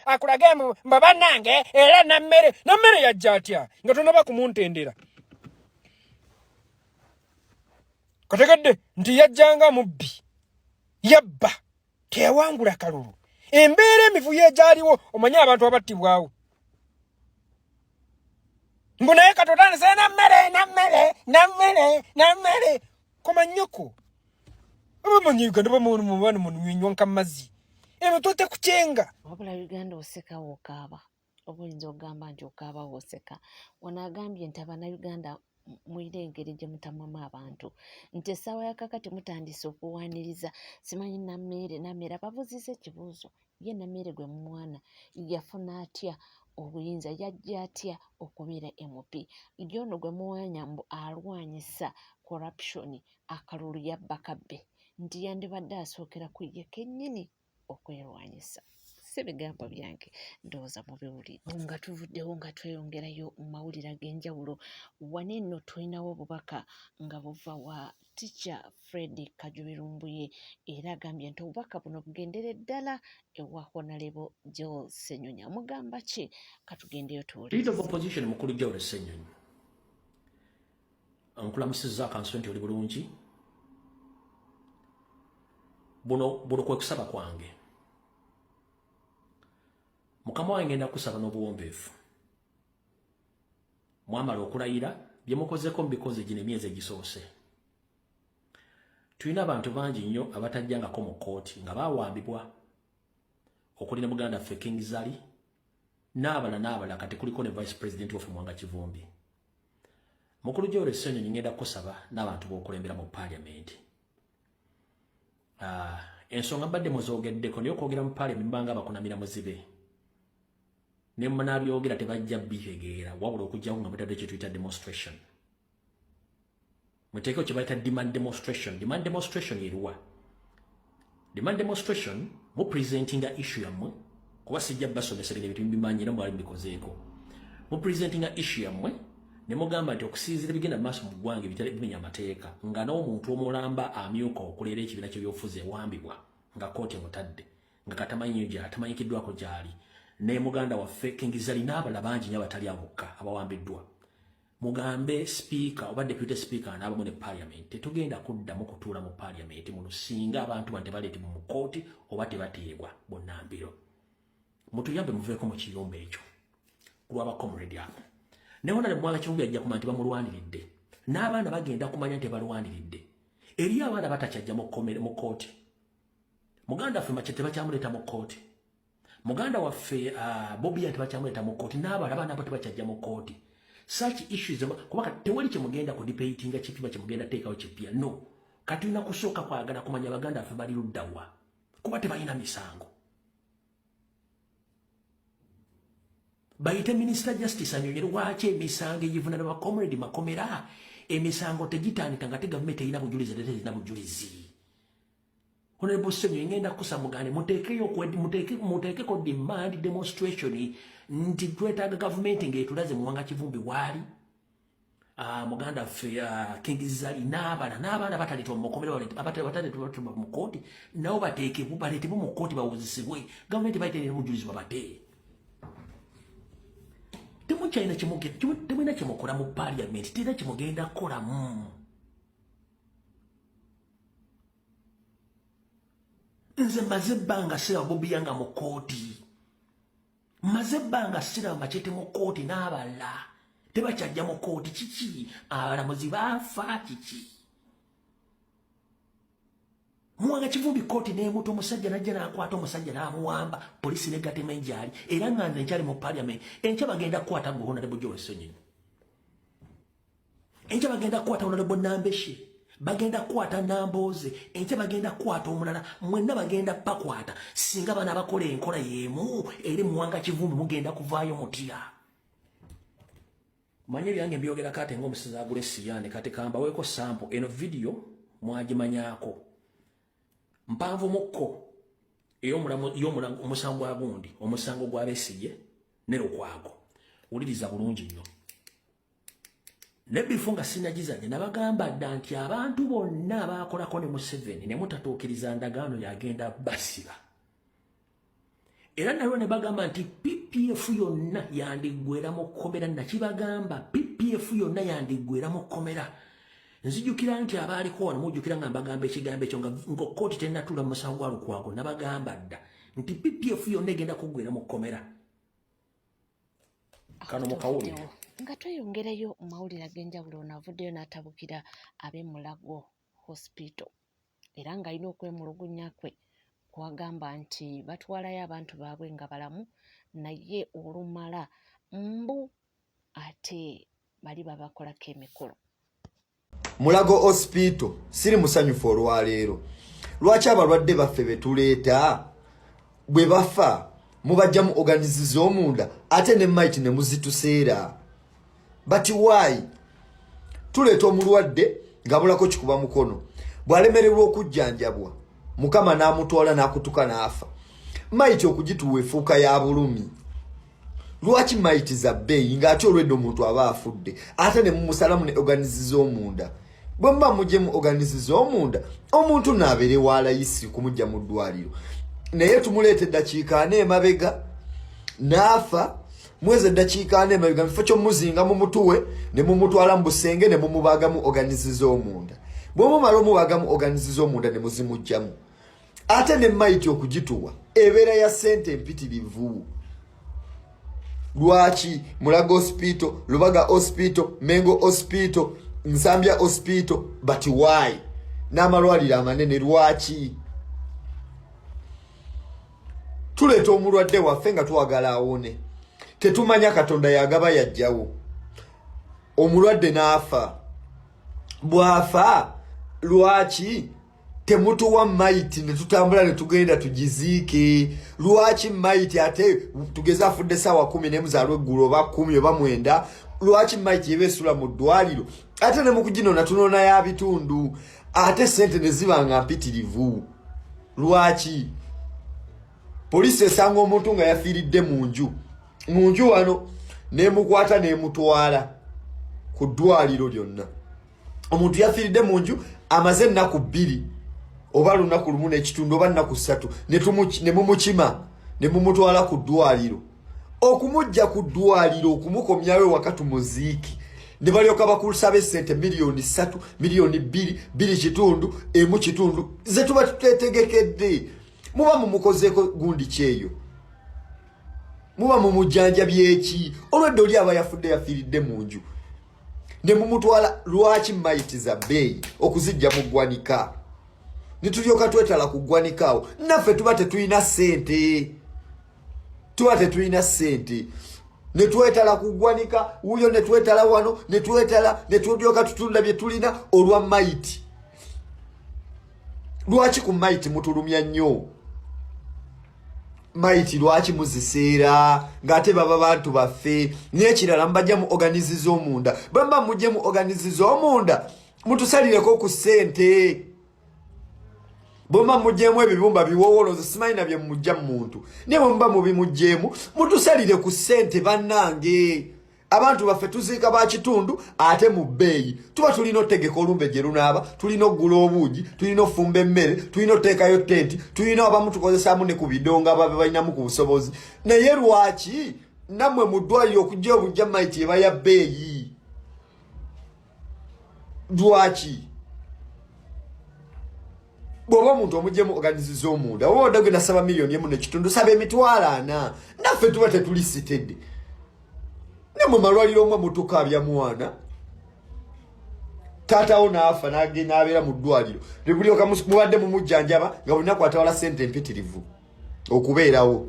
Akulage mbu bannange era nammere nammere yajja atya nga tonaba kumuntendera kategedde nti yajjanga mubbi yabba teyawangula kalulu embeera emivuyo egyaliwo omanye abantu abattibwawo mbu naye katotandise nammere nammere nammere nammere koma nnyoko abamanyi uganda bamubana munywa nkamazzi eno tote kuchenga. Wabula Uganda oseka wokaaba oba oyinza okugamba nti okaaba woseka. Wano agambye nti abanauganda mulina engeri gye mutamamu abantu nti essaawa ya kakati mutandise okuwaniriza simanyi Nammeere Nammeere ababuuziza ekibuuzo ye Nammeere gwe mumwana yafuna atya obuyinza yajja atya okubeera MP ye ono gwe muwaanya mbu alwanyisa corruption akalulu yabba kabbe nti yandibadde asookera ku ye kennyini okwerwanyisa. Si bigambo byange ndowooza mubiwulidde. Nga tuvuddewo nga tweyongerayo mu mawulire ag'enjawulo, wano eno tulinawo obubaka nga buva wa Teacher Fred Kajubi Lumbuye era agambye nti obubaka buno bugendere ddala ewa Honalebo Joel Ssenyonyi. Amugamba ki? Katugendeyo tuwulirize. Leader of Opposition Mukulu Joel Ssenyonyi nkulamusizza akanso nti oli bulungi. Buno buno kwe kusaba kwange. Mukama wange ngenda kusaba n'obuwombeefu. Mwamala okulayira bye mukozeko mubikoze gino emyezi egisoose. Tulina abantu bangi nnyo abatajjangako mu kkooti nga bawambibwa okuli ne muganda ffe King Zali n'abala n'abala kati kuliko ne Vice President waffe Mwanga Kivumbi. Mukulu Joel Ssenyonyi ngenda kusaba n'abantu b'okulembera mu parliament. Ensonga mbadde muzoogeddeko naye okwogera mu parliament mbanga abakunamira muzibe. Ne munabyogera tebajja bitegeera wabula okujjawo nga mutadde kye tuyita demonstration. Muteekeo kye bayita demand demonstration. Demand demonstration eruwa? Demand demonstration mu presentinga issue yammwe kuba sijja basomesa bino ebintu mbimanyi era mwali mbikozeeko. Mu presentinga issue yammwe ne mugamba nti okusinziira ebigenda mu maaso mu ggwanga ebitali bimenya amateeka nga n'omuntu omulamba amyuka okulera ekibiina ky'ebyobufuzi ewambibwa nga kkooti emutadde nga katamanyi nnyo gyali tamanyikiddwako gyali ne muganda waffe King Zali n'abalala bangi nnyo abatali abokka abawambiddwa. Mugambe sipiika oba deputy speaker anaabamu ne parliament tetugenda kuddamu kutuula mu parliament muno singa abantu bano tebaleetebwa mu kkooti oba tebateebwa bonna mbiro. Mutuyambe muveeko mu kiyumba ekyo kulwaba comrade abo. Ne Honorable Mwanga Kivumbi ajja kumanya nti bamulwaniridde n'abaana bagenda kumanya nti balwaniridde. Eriyo abaana batakyajja mu kkooti. Muganda waffe Makye tebakyamuleeta mu kkooti. Muganda waffe Bobi Wine tebakyamuleeta mu kkooti n'abalala abaana abo tebakyajja mu kkooti. Such issues kuba tewali kyemugenda ku debatinga kipima kyemugenda teekawo kipya no. Kati tulina kusooka kwagala kumanya baganda baffe bali ludda wa kuba tebalina misango. Bayite Minister Justice anyonye lwaki emisango egivunana ba comrade makomera emisango tegitandika nga te gavumenti erina bujulizi ate terina bujulizi. Honorable Ssenyonyi ngenda kusa mugane muteekeyo muteekeko demand demonstration nti twetaaga gavumenti ng'etulaze Muwanga Kivumbi waali muganda ffe King Zali n'abala n'abaana bataleetebwa mu makomera bataleetebwa mu kkooti nabo bateekebwe baleetebwe mu kkooti bawozesebwe gavumenti bayite n'obujulizi babate. Temukyalina temulina kyemukola mu parliament terina kyemugenda kukolamu. Nze maze ebbanga siraba Bobi Young mu kkooti. Maze ebbanga siraba Machete mu kkooti n'abalala tebakyajja mu kkooti kiki abalamuzi baafa kiki. Muwanga Kivumbi kkooti n'emuta omusajja n'ajja n'akwata omusajja n'amuwamba poliisi n'egatema enjaali era nga nze nkyali mu parliament enkya bagenda kukwata gwe Honorable Joel Ssenyonyi. Enkya bagenda kukwata Honorable Nambeshe, bagenda kukwata Nambooze, enkya bagenda kukwata omulala, mwenna bagenda bakwata. Singa bano abakola enkola y'emu eri Muwanga Kivumbi mugenda kuvaayo mutya. Manye ebyange mbyogerako ate ng'omusizi agula essiyaani kati kambaweeko sample eno vidiyo mwagimanyaako mpanvu mukko ey'omusango gwa gundi omusango gwa Besigye ne Lukwago. Wuliriza bulungi nnyo. Ne bifo nga sinagizanye nabagamba dda nti abantu bonna abaakolako ne Museveni ne mutatuukiriza ndagaano yagenda basiba. Era nalwo ne bagamba nti PPF yonna yandiggwera mu kkomera. Nakibagamba, PPF yonna yandiggwera mu kkomera. Nzijukira nti abaaliko wano mujjukira nga mbagamba ekigambo ekyo nga kkooti tennatuula mu musango gwa Lukwago. Nabagamba dda nti PPF yonna egenda kuggwera mu kkomera. Kano mukawulire. Nga tweyongerayo mu mawulire ag'enjawulo, ono avuddeyo n'atabukira ab'e Mulago Hospital era ng'alina okwemulugunya kwe kwagamba nti batwalayo abantu baabwe nga balamu, naye olumala mbu ate bali babakolako emikolo. Mulago Hospital, siri musanyufu olwaleero. Lwaki abalwadde baffe betuleeta bwe bafa mubajjamu organs z'omunda ate ne maiti ne muzituseera? But why? Tuleeta omulwadde ng'abulako kikuba mukono, bw'alemererwa okujjanjabwa, Mukama n'amutwala n'akutuka n'afa, maiti okugituwa efuuka ya bulumi. Lwaki maiti za bbeeyi ng'ate olwedde omuntu aba afudde, ate ne mumusalamu ne organs z'omunda? Bwe muba muggyemu organs z'omunda, omuntu naabeere wa layisi kumujja mu ddwaliro, naye tumuleeta eddakiika 40 emabega n'afa. Mwezi eddakiika 40 emabega, mu kifo ky'omuzinga mumutuwe ne mumutwala mu busenge ne mumubaagamu organs z'omunda. Bwe mumala omubaagamu organs z'omunda ne muzimugjamu, ate ne maiti okugituwa ebeera ya ssente empitirivu. Lwaki Mulago Hospital, Lubaga Hospital, Mengo Hospital, Nsambya Hospital, but why n'amalwaliro amanene? Lwaki tuleeta omulwadde waffe nga twagala awone, tetumanya Katonda yagaba yajjawo, omulwadde n'afa? Bw'afa, lwaki temutuwa maiti ne tutambula ne tugenda tugiziike? Lwaki maiti, ate tugeze afudde saawa 11 zalweggulo oba 10 oba 9, lwaki maiti eba esula mu ddwaliro, ate ne mukuginona tunona ya bitundu, ate sente ne ziba nga mpitirivu? Lwaki poliisi esanga omuntu nga yafiiridde mu nju wano nemukwata nemutwala ku ddwaliro lyonna? Omuntu yafiiridde mu nju amaze ennaku 2 oba lunaku lumu n'ekitundu oba nnaku 3, ne mumukima ne mumutwala ku ddwaliro. Okumujja ku ddwaliro okumukomyawo ewaka tumuziiki, ne balyoka bakusaba esente miliyoni 3, miliyoni 2, 2 kitundu, 1 kitundu, ze tuba tutetegekedde. Muba mumukozeeko gundi kyeyo? Muba mumujjanjabyeki? Olwedde oli aba yafudde, yafiiridde mu nju, ne mumutwala. Lwaki mayiti za bbeeyi okuzijja mu ggwanika, ne tulyoka twetala ku ggwanika awo? Naffe tuba tetulina ssente, tuba tetulina ssente, ne twetala ku ggwanika wuyo, ne twetala wano, ne twetala, ne tulyoka tutunda bye tulina olwa mayiti. Lwaki ku mayiti mutulumya nnyo? Mayiti lwaki muziseera ng'ate baba bantu baffe? N'ekirala, mubajja mu organs z'omunda. Bwe muba mujje mu organs z'omunda, mutusalireko ku ssente. Bwe muba muggyemu ebibumba biwowolozo, simanyi na bye mujja mu muntu, naye bwe muba mubimuggyemu, mutusalire ku ssente. Bannange, abantu baffe tuziika ba kitundu ate mu bbeeyi. Tuba tulina otegeka olumbe gye lunaaba, tulina okugula obuugi, tulina ofumba emmere, tulina oteekayo tenti, tulina abamu tukozesaamu ne ku bidongo ababe balinamu ku busobozi. Naye lwaki nammwe mu ddwaliro okujja obujja mayiti eba ya bbeeyi? Lwaki bw'oba omuntu omugyemu organs z'omunda, oba odde genda saba miliyoni 1 n'ekitundu, saba 40,000. Naffe tuba tetuli sitedde. Ne mu malwaliro omwe mutukaabya mwana, taatawo n'afa n'abeera mu ddwaliro, nebulyoka mubadde mumujjanjaba nga bulinaku atawala sente empitirivu okubeerawo.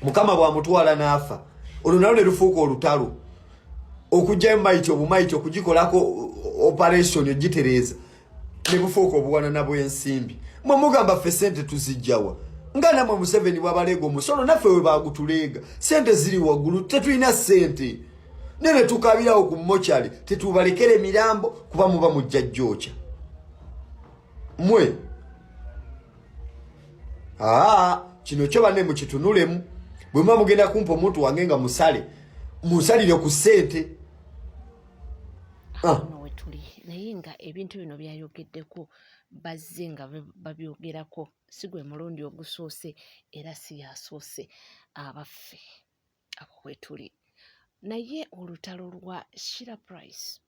Mukama bw'amutwala n'afa, olwo nalwo ne lufuuka olutalo okugyayo mayiti, obumayiti okugikolako operation ogitereeza, ne bufuuka obuwanana bw'ensimbi. Mwe mugamba ffe sente tuzijjawa, nga namwe Museveni bw'abaleega omusolo, naffe we bagutuleega sente ziri waggulu, tetulina sente, naye ne tukabirawo ku mokyali tetubalekera emirambo kuba muba mujja jjookya mwe. Aa, kino kyo banne mukitunulemu. Bwe muba mugenda kumpa omuntu wange nga musale, musalire ku ssente. Awo wetuli, naye nga ebintu bino byayogeddeko. Bazze nga babyogerako, si gwe mulundi ogusoose era si yasoose. Abaffe, abo wetuli naye olutalo lwa Shira Price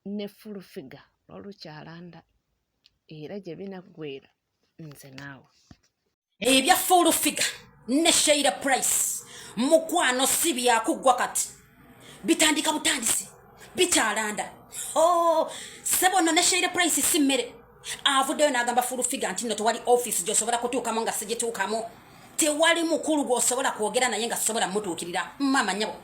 ne Full Figure lwolukyalanda era gye binaggwera nze naawe. Ebya Full Figure ne Sheila Price, mukwano, si byakuggwa kati, bitandika butandisi, bikyalanda. Oh, sebo nno ne Sheila Price si mmere. Avuddeyo n'agamba Full Figure nti nno tewali office gy'osobola kutuukamu nga sigituukamu, tewali mukulu gw'osobola kwogera naye nga sobola mutuukirira. Maama nnyabo,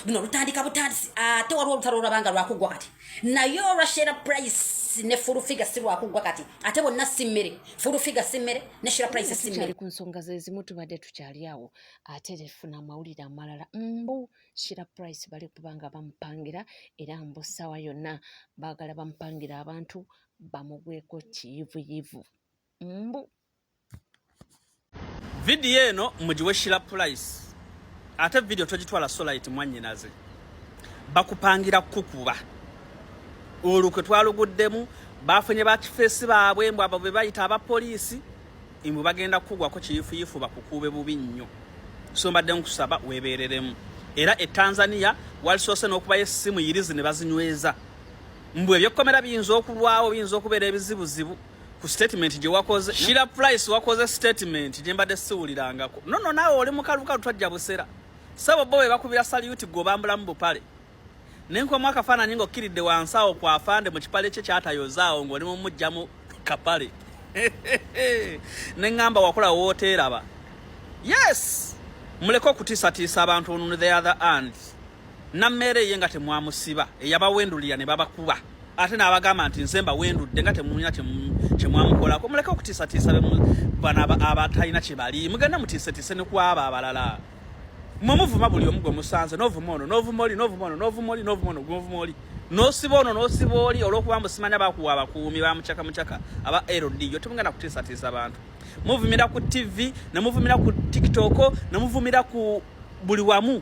luno lutandika butandisi. Ate waliwo olutalo olwabanga lwakuggwa kati, naye olwa Sheila Price ne Full Figure si lwakuggwa kati. Ate bonna si mmere. Full Figure si mmere ne Sheila Price si mmere. Tukyali ku nsonga zezimu, tubadde tukyali awo, ate tefuna amawulire amalala mbu Shira Price bali kubanga bamupangira, era mbu ssaawa yonna baagala bamupangira abantu bamugweko kiyivuyivu mbu. Vidiyo eno mugiwe Shira Price. Ate vidiyo togitwala solite. Mwannyinaze, bakupangira kukuba. Olukwe twaluguddemu, bafunye bakifeesi baabwe mbw abo be bayita abapoliisi, mbu bagenda kukugwako kiyifuyifu, bakukuube bubi nnyo. So mbadde nkusaba weebeereremu. Era e Tanzania walisoose n'okubayo essimu yirizi ne bazinyweza, mbu ebyekkomera biyinza okulwawo, biyinza okubeera ebizibuzibu ku statement gye wakoze. Shira Price, wakoze statement gye mbadde siwulirangako. Nono naawe oli mukalukalu, twajja busera sebo. Bo be bakubira salute, gwe obambulamu bupale. Nenkubamu akafaananyi ng'okkiridde wansi awo ku afande mu kipale kye kyatayozaawo, ng'oli mumugjamu kapale, ne ŋŋamba wakola wooteeraba. Yes, muleke okutiisatiisa abantu. On the other hand, nammeere ye nga temwamusiba, eyabawendulira ne babakuba, ate n'abagamba nti nze mbawendudde, nga temulina kyemwamukolako. Muleke okutiisatiisa bano abatalina kye bali. Mugende mutiisetiise ne ku abo abalala. Mwe muvuma buli omu gwe musanze, n'ovuma ono, n'ovuma oli, n'ovuma ono, n'ovuma oli, n'ovuma ono, n'ovuma oli, n'osiba ono, n'osiba oli, olw'okuba mbu simanya bakuwa abakuumi bamucaka mucaka aba LDU. Temugenda kutiisatiisa abantu. Muvumira ku TV, ne muvumira ku TikTok, ne muvumira ku buli wamu.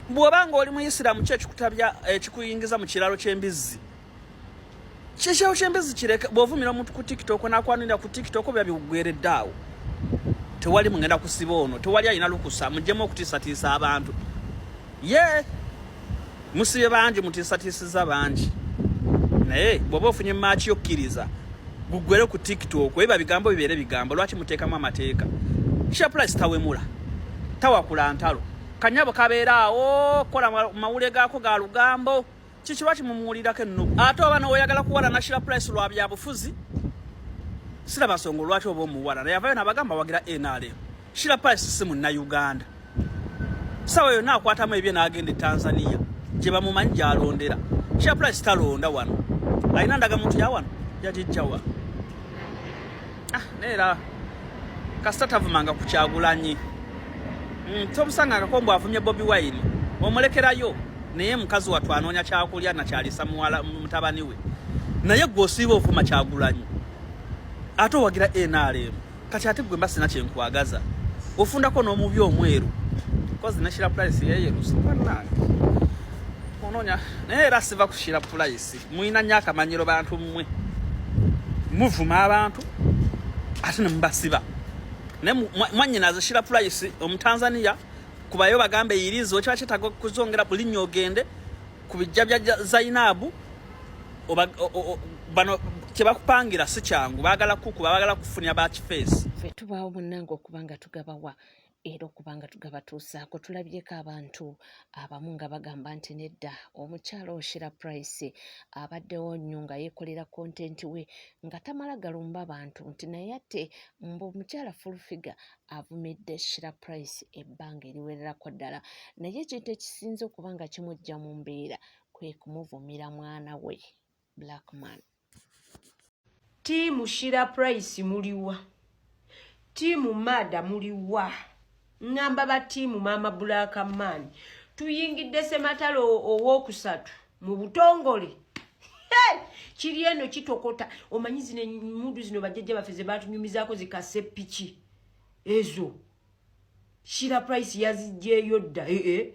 Bw'oba nga oli muyisiramu, ki ekikutabya, ekikuyingiza mu kiralo ky'embizzi? Kyekiralo ky'embizzi kireke. Bw'ovumira omuntu ku TikTok n'akwanirira ku TikTok, biba biggweredde awo. Tewali mugenda kusiba ono, tewali alina lukusa. Muggyemu okutiisatiisa abantu. Ye musibye bangi, mutiisatiisiza bangi, naye bw'oba ofunye maaki yokkiriza guggwere ku TikTok, ebiba bigambo bibeere bigambo. Lwaki muteekamu amateeka? Shira Price tawemula, tawakula ntalo. Kanyabo kabeera awo kola mawulire gaako ga lugambo. Kiki, lwaki mumuwulirako ennugu? Ate oba noyagala kuwala Shira Price lwa byabufuzi, siraba nsonga olwaki oba omuwala. Naye avayo nabagamba wagira NRM. Shira Price si Munnayuganda. Sawa yonna akwatamu ebye n'agenda e Tanzania gye bamumanyi gy'alondera. Shira Price talonda wano, alina ndagamuntu ya wano yagijjawa? Ah, neera kasita tavumanga ku Kyagulanyi. Tomusangangako mbu avumye Bobi Wine, omulekerayo. Naye mukazi wattu anoonya kyakulya nakyalisa muwala mutabani we, naye gwe osiiba ovuma Kyagulanyi ate owagira NRM. Kati ate gwe mba sina kyenkwagaza, ofundako n'omubi omweru kozi ne Shira Price yeyerusa. Bannange, onoonya naye era siva ku Shira Price. Mulina nnyo akamanyiro bantu mmwe, muvuma abantu ate ne mubasiba. Naye mwannyinaze Shira Price Omutanzania, kubayo bagambe yirizi okiba kyetaaga kuzongera bulinnya, ogende ku bijja bya Zainabu. Bano kyebakupangira si kyangu, baagala kukuba, baagala kufunira bakifeesi. Ffe tubaawo munnange okuba nga tugabawa era okuba nga tugabatuusaako. Tulabyeko abantu abamu nga bagamba nti nedda, omukyala Oshira Price abaddewo nnyo nga yeekolera content we, nga tamala galumba bantu, nti naye ate mbu omukyala Full Figure avumidde Shira Price ebbanga eriwererako ddala, naye ekintu ekisinze okuba nga kimujja mu mbeera kwe kumuvumira mwana we Blackman. Team Shira Price muliwa? Team Mada muliwa? Ŋŋamba ba team Maama Black Man, tuyingidde sematalo owookusatu mu butongole. Kiri eno kitokota. Omanyi zino emundu zino bajjajja baffe ze batunyumizaako zikase piki ezo, Shira Price yazigyeyo dda. Ee,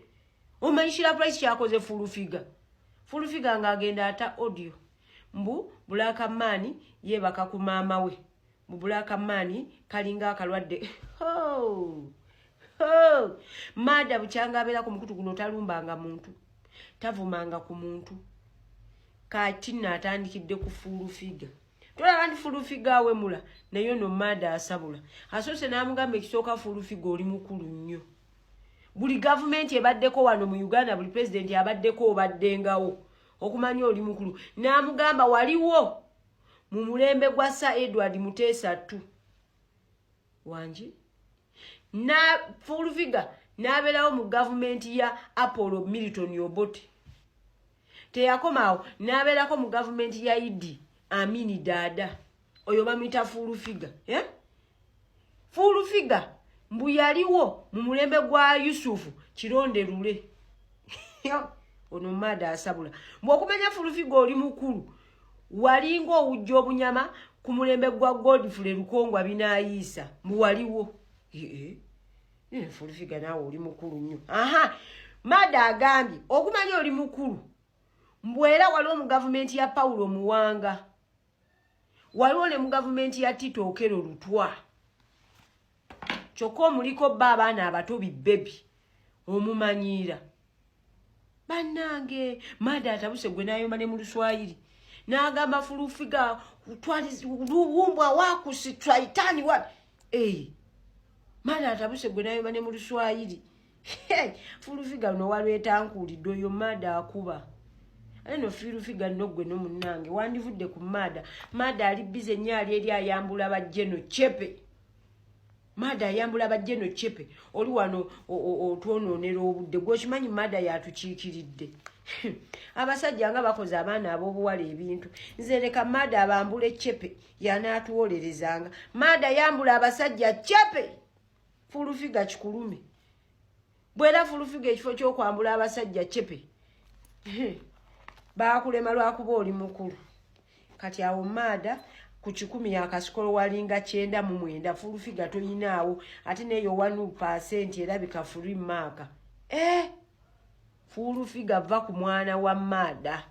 omanyi Shira Price kyakoze Full Figure? Full Figure ng'agenda ata audio. Mbu Black Man yeebaka ku maama we, mu Black Man kalinga akalwadde. Ho! Ho! Maada bukyanga abeera ku mukutu guno talumbanga muntu, tavumanga ku muntu. Kati nno atandikidde ku Full Figure. Tolaba nti Full Figure awemula, naye ono maada asabula. Asoose n'amugamba ekisooka, Full Figure oli mukulu nnyo. Buli gavumenti ebaddeko wano mu Uganda, buli pulezidenti abaddeko, obaddengawo okumanya oli mukulu. N'amugamba waliwo mu mulembe gwa Sir Edward Muteesa II wangi na Full Figure n'abeerawo mu gavumenti ya Apollo Milton Obote. Teyakomaawo, n'abeerako mu gavumenti ya Idi Amini Daada. Oyo bamuyita Full Figure, eh? Full Figure mbu yaliwo mu mulembe gwa Yusufu Kironde Lule. Ono maada asabula. Mbu okumanya Full Figure oli mukulu, walinga owujja obunyama ku mulembe gwa Godfrey Lukongwa Binaayiisa. Mbu waliwo. Full Figure naawe oli mukulu nnyo. Aha, maada agambye okumanya oli mukulu, mbu era waliwo mu gavumenti ya Paulo Muwanga, waliwo ne mu gavumenti ya Tito Okello Lutwa. Kyokka omuliko bba abaana abato bibbebi omumanyiira. Bannange, maada atabuse gwe n'ayomba ne mu Luswayiri n'agamba Full Figure luwumbwa wakusi twaitani wa. Hey, maada atabuse gwe n'ayomba ne mu Luswayiri. Full Figure no walwetankuulidde oyo maada akuba. Ate no Full Figure nno gwe no munnange wandivudde ku maada. Maada ali busy nnyo, ali eri ayambula bajjeno chepe. Maada ayambula bajjeno chepe, oli wano otwonoonera obudde. Gweokimanyi maada yatukiikiridde. Abasajja nga bakoze abaana ab'obuwala ebintu. Nze leka maada abambula echepe, yanaatuwolerezanga. Maada yambula abasajja chepe. Full Figure kikulume bwera. Full Figure ekifo ky'okwambula abasajja chepe baakulema lwakuba oli mukulu. Kati awo maada ku 100 yakasikolo walinga 99. Full Figure toyinaawo, ate neyo 1% erabika free maaka. Eh, Full Figure va ku mwana wa maada.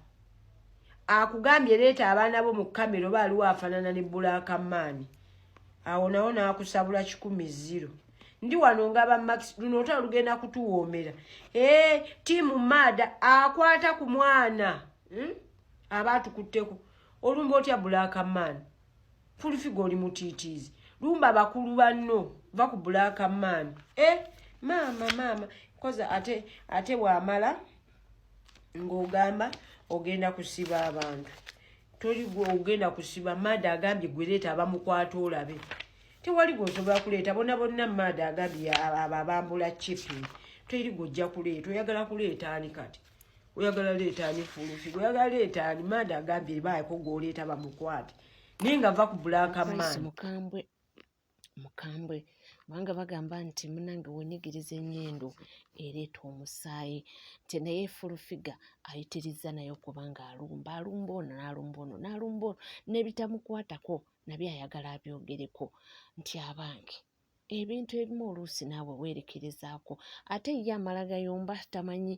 Akugambye leeta abaana bo mu kamera oba aliwo afaanana ne Black Man. Awo nawo n'akusabula 100. Ndi wano ngaba max luno otalo lugenda kutuwoomera. Ee, team maada akwata ku mwana, Aba atukutteko olumba otya Black Man? Full Figure oli mutiitiizi, lumba bakulu banno, va ku Black Man. E maama, maama koza ate ate bw'amala ng'ogamba ogenda kusiba abantu, toli gwe ogenda kusiba. Maada agambye gwe leeta abamukwata olabe. Tewali gweosobola kuleeta, bonna bonna. Maada agambye abo abambula chipi, teri gwojja kuleeta. Oyagala kuleeta ani kati? Oyagala leeta ani? Full Figure oyagala leeta ani? Maada agambye baako gwoleeta bamukwate, naye nga va ku Black Man. Mukambwe, mukambwe, kubanga bagamba nti munange wenyigiriza ennyindo ereeta omusaayi, nti naye Full Figure ayitiriza naye okuba nga alumba, alumba ono n'alumba ono n'alumba ono, n'ebitamukwatako nabyo ayagala abyogereko. Nti abange, ebintu ebimu oluusi naawe weerekerezaako. Ate ye amala gayomba, tamanyi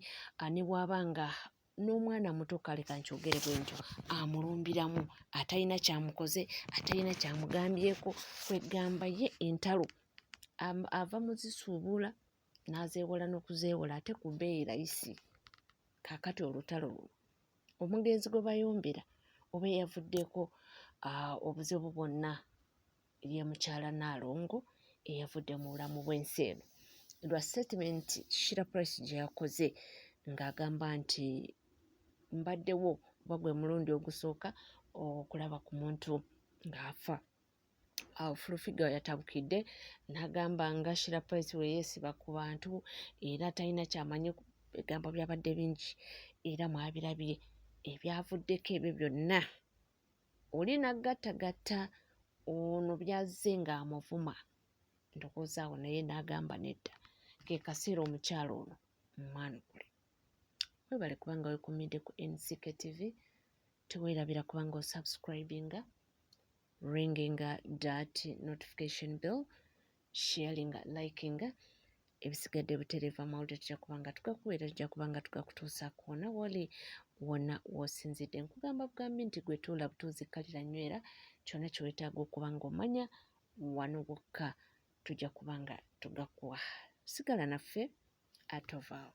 ne bw'aba nga n'omwana muto, kale kankyogere bwe ntyo, amulumbiramu atalina kyamukoze, atalina kyamugambyeko. Kwegamba ye entalo ava mu zisuubula n'azeewola n'okuzeewola ate ku bbeeyi layisi. Kaakati olutalo luno, omugenzi gwe bayombera oba eyavuddeko obuzibu bwonna ye mukyala Naalongo eyavudde mu bulamu bw'ensi eno lwa statement Shira Price gye yakoze ng'agamba nti mbaddewo oba gwe mulundi ogusooka okulaba ku muntu ng'afa. Awo Full Figure yatabukidde n'agamba nga Shira Price we yeesiba ku bantu era talina kyamanyi. Ebigambo byabadde bingi era mwabirabye ebyavuddeko ebyo byonna. Oli n'aggattagatta ono byazze ng'amuvuma, ndowooza awo naye n'agamba nedda, ke kaseera omukyalo ono mumwanukule. Webale kubanga wekumidde ku NCK TV. Teweerabira kubanga osubscribinga, ringinga that notification bell, sharinga, likinga. Ebisigadde butereeva amawulire tujja kubanga tugakuweera, tujja kubanga tugakutuusa kwona woli. wonna w'osinzidde. Nkugamba bugambi nti gwe tuula butuuzi kkalira nywera kyonna kye weetaaga okuba ng'omanya wano wokka tujja kuba nga tugakuwa. Sigala naffe ate ovaawo.